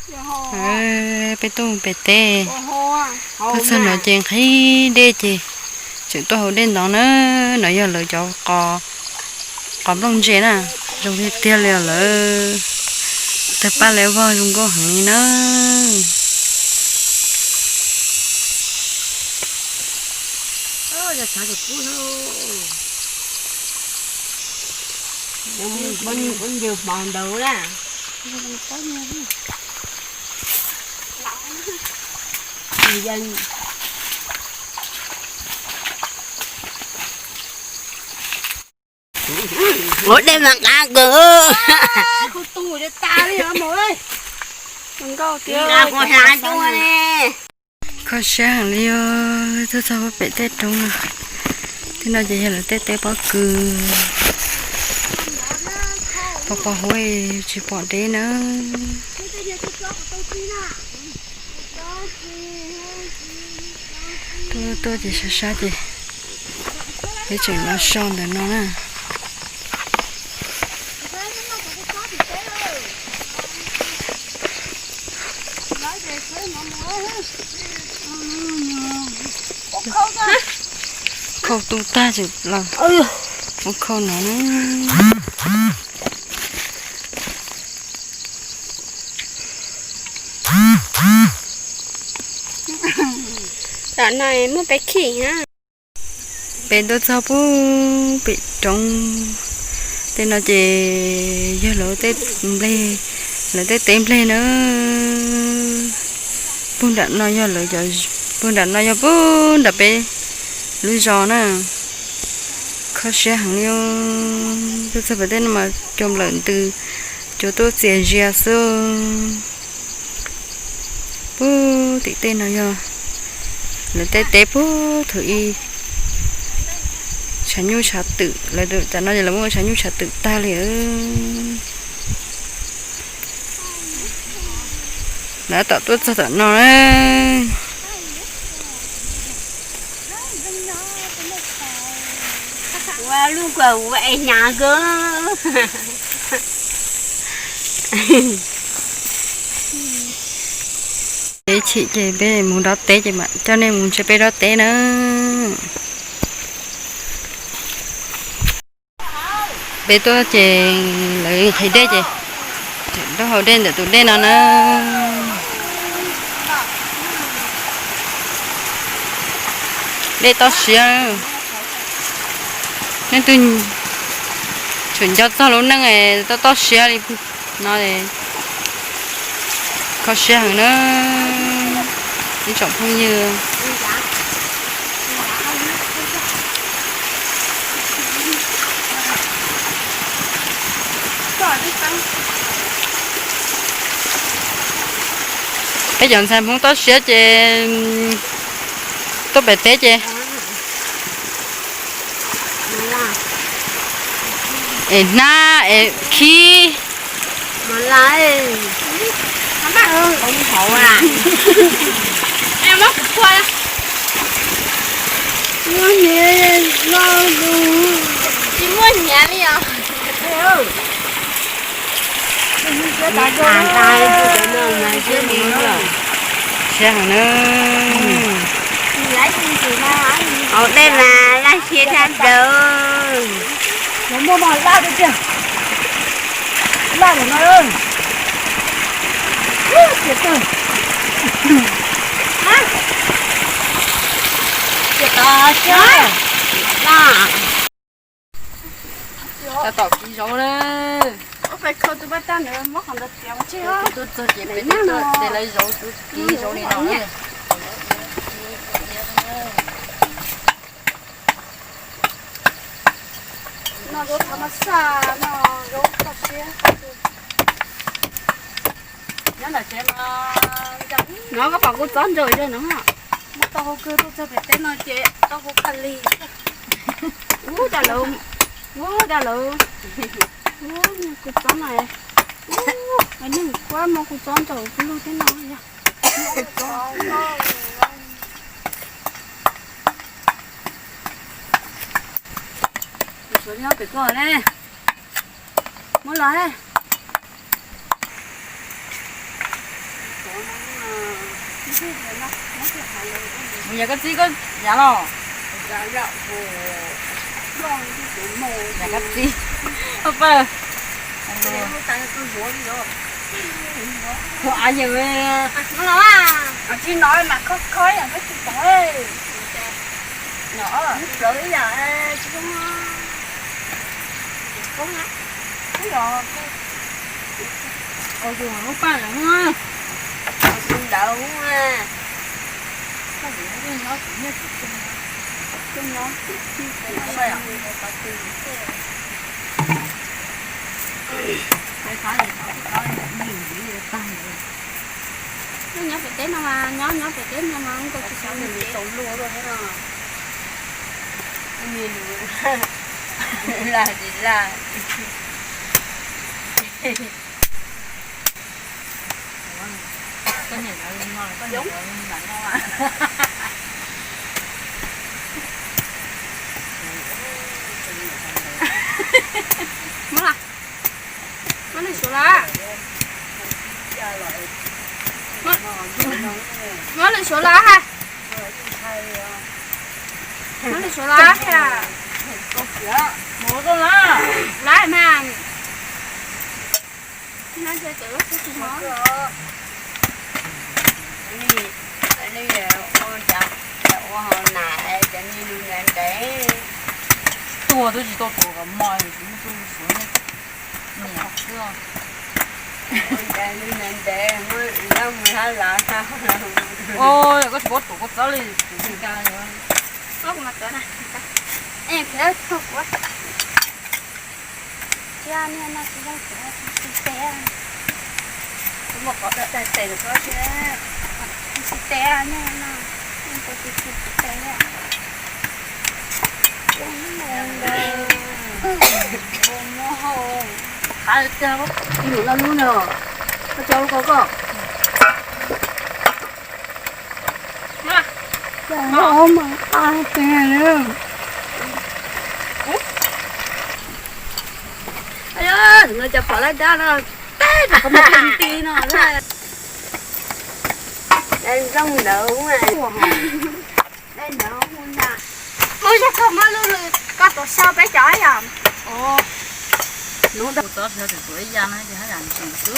Peb tuaj mus pem teb, tuaj txog no ces nqhis dej ces tseem tuaj haus dej ntawd na. No yog lawv cov qos nplooj ntse na, zoo tiag tiag li os lawm. Tawg paj liab vog zoo nkauj heev li na. Ua dej mas nqa kawg. Kho siab heev li os, tuaj txog pem tej roob no. Tej no ces yog lawv tej teb pob kws. Pos pos huab tsis pom deb na. Tuaj tuaj ces sab sab ces peb tseem los so ntawm no na. Khau tu tag tseem los ua khau no na. Tam no muaj peb khij na. Peb tuaj txog pub pem roob. Tej no ces yog lawv tej nplej, lawv tej teb nplej na. Pug nram no yog lawv, pug nram no yog pug nram peb lub zos na. Kho siab heev li. Tuaj txog pem tej no mas cua nplawm ntws, cua tuaj txias zias xwb. Pub tim tej no yog lawv tej teb pub thaum ub tshav nyuj tshav twm, lawv tam no ces lawv muab tshav nyuj tshav twm tag li. Lawv tom tuaj txog tom no na. Ua lub kua ua es hnyav kawg. Peb chim ces peb mus dob teb ces mam coj nej mus ntsib peb dob teb na. Peb tuaj ces lawv nqhis dej ces tuaj haus dej ntawm tus dej no na. Dej toj siab. Leej twg tseem nco txog lub neej toj toj siab li no, kho siab heev na ib tsoom phooj ywg. Peb cov ntxhais Hmoob toj siab ces tuaj pem teb ces es hnab es khib. Tsis muaj hnyav li os. Siab heev na. Haus dej mas laj siab tshaj plaws. Tab tom kis zaub na. Tuaj txog ces peb tuaj de lawv zaub, kis zaub li no. No zaub thav mas xaj no, zaub toj siab. No koj pom kuv txob ntsaum zog no. Muab tau hauv kawg tuaj txog pem teb no ces tau hauv kawg li. Ub, dag lawv, ub, dag lawv, ub, kuv txob na, ub, neeg kuab muab kuv txob ntsaum kuv lug thiab no yog. Suav nyob pem koj ne. Muab los. Yog koj txib koj yav los. Yog koj txib. Ua pawg. Hu av yawm. Tsis no mas kho kho yom, koj tsis tau. Plawv ib yam tsis zoo. Ua yus lub paj lawm na. Ntawd. Nyob nyob pem teb no mas, nyob nyob pem teb no mas nkaus tsis xav mus tsev. Laj li laj. Muab lwm suav los, muab lwm suav los ha. Muab lwm suav los ha. Lawm mas. Ua hauv na, cov niag lus ntev ntev. Tuag twb tsis tau tuag kom mos, tsis muaj tuaj suav ne. Niam xwb. Ua cas lus ntev ntev muab laj mus hab lav tau. Yog koj tsis paub tuav koj txawb li tus li cas. Koj kuv mas txawb na. Thiab niag no tsis zoo, tsis tes, kuv muaj qhov dai tes rau koj thiab. Tsis tes niag no, tsis tes. Qhav tiag, ib nus loj lub no, koj tso lub ko koj. Tus no cas phom laj dab no, teb rau qhov muag nti no na. Dab ntawd, dab ntawd hu na. Muab zog koj muab lub lw koj tuav sau peb cov yom. Hnub ntawd kuv txob tsis yog tseem tuav ib yam no ces haj yam tseem xwb.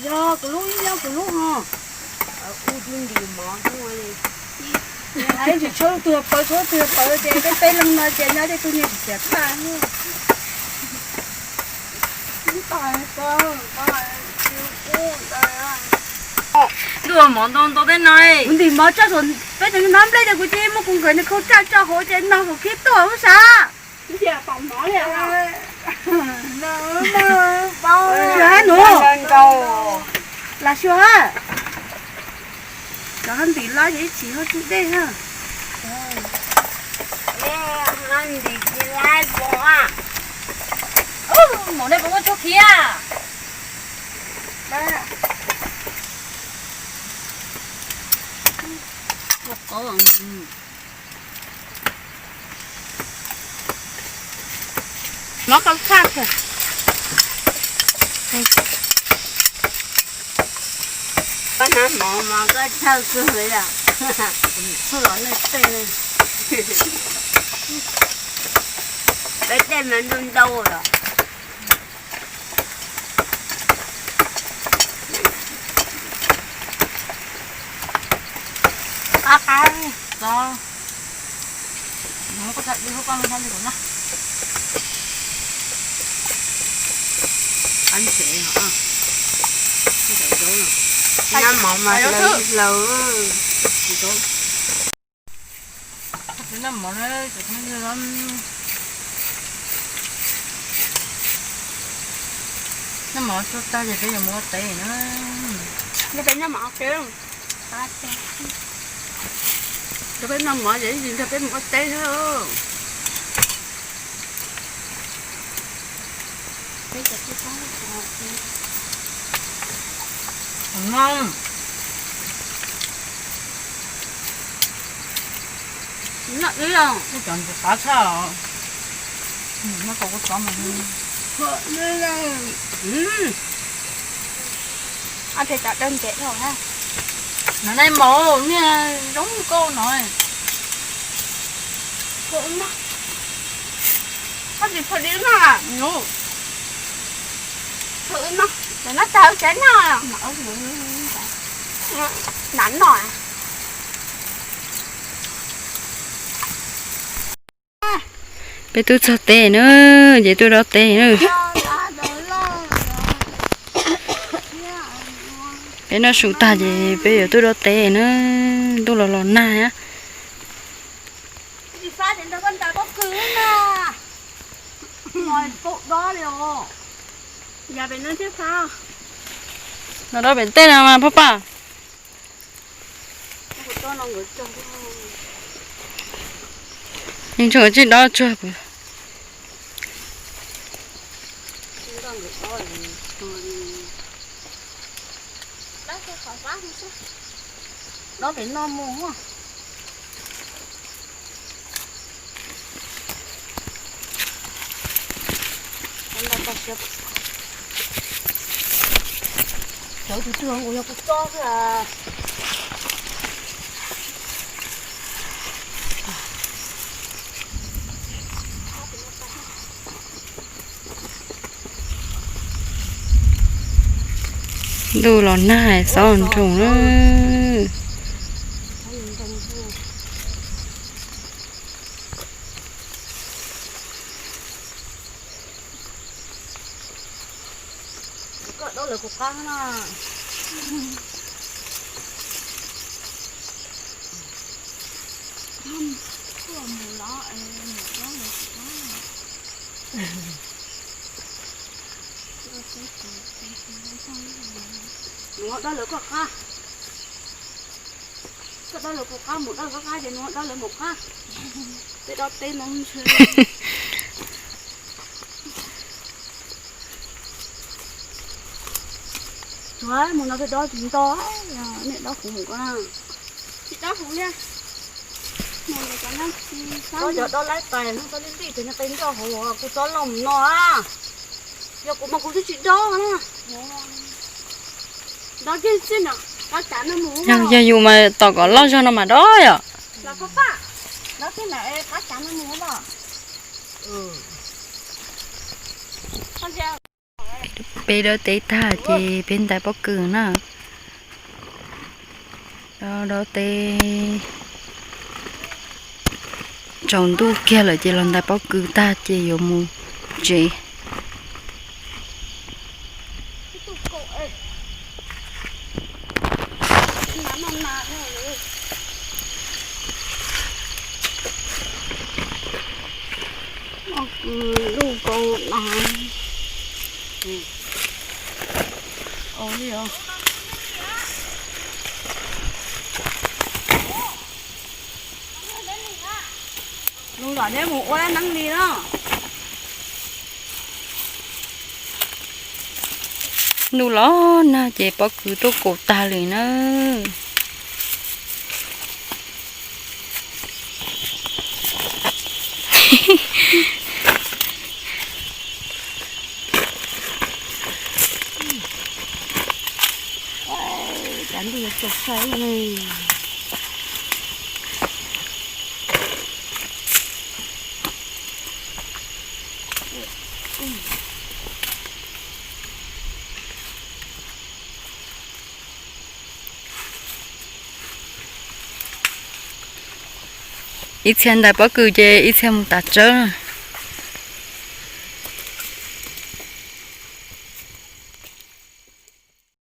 Yog kuv lub, yog kuv lub ho. Ub, tib nti mov xwb li. Hais tsis tshua tus yog pawv, tshua tus yog pawv ces peb peb leeg no ces nyob tej tug niag tsis txiav tag. Ntuj, mov ntau ntau tej no. Kuv ntim mov tso saum peb cov nab nplej ces kuv cia li muab kuv nkawd niag khau tsaj tso hauv ces no saum khib tuaj ub sab. Tsis hab nus, lam xyuas hab. Cov hab ntim lab ces ib chim ho tsw dej hab. Maum nej puas muaj tshuaj khiav? Mov koj tshaj kawg. Koj hnab mov mas koj tshaj kawg li os. Txhua los nej tej, peb tej mas ntau ntau lawm. Qab qab txob. Muab koj tshaj dib hub koj hab li kuv na. Qab ntsev no, nab mov mas hlaws hlaws. Nab mov na, nab mov tsuag tag ces peb yuav mus ua teb na. Peb noj mov, peb noj mov ces ib ntsis nrog peb mus ua teb thiab. Noj ib, cov ntxim qab tshaj os. Ob peb cov dawb ntsev dhau na. No nai mov niag zoo nkauj no. Koj tsis phua di no, no tag tsev no, na no. Peb twb txog teb na, ces tuaj dob teb na. Peb noj su tag ces peb yuav tuaj dob teb na, ntuj los los nag. No dob pem tej no mas pab paj. Yeej tseem tsis dob tsuag kuv. Dob pem no mus. Cov tus twg kuv yog kuv tso xwb. Ntuj los nag xob nroos na. Koj dob lawv kuv qab na. Mus dob lawv koj qab. Koj dob lawv kuv qab, mus dob lawv koj qab ces mus dob lawv mus qab. Peb dob teb no ntshe. Mus no peb dob tsis nto, nej dob kuv mus koj na. Tsis dob kuv li. Koj yog dob laib tais no txhob li li ces nws qe ncauj hauv kuv txhob los mus no. Yog kuv mas kuv twb tsis dob na. Dob kiag xwb no, qab cav no mus. Yog yus mas tom kom loj zog no mas dob yom. Los koj pab, dob kiag ntawm qab cav no mus los. Peb dob teb tag ces peb ntais pob kws na. Dob teb tsaus ntuj kiag lawm ces los ntais pob kws tag ces yuav mus tsev. Lub kau na. Zoo zam neb mus ua dab neeb li na. Ntuj los nag ces pob kws tuaj kaus tag li na. Cov ntuj yuav tsaus sai li. Ib txhia ntais pob kws ces ib txhia mus tav tsawb.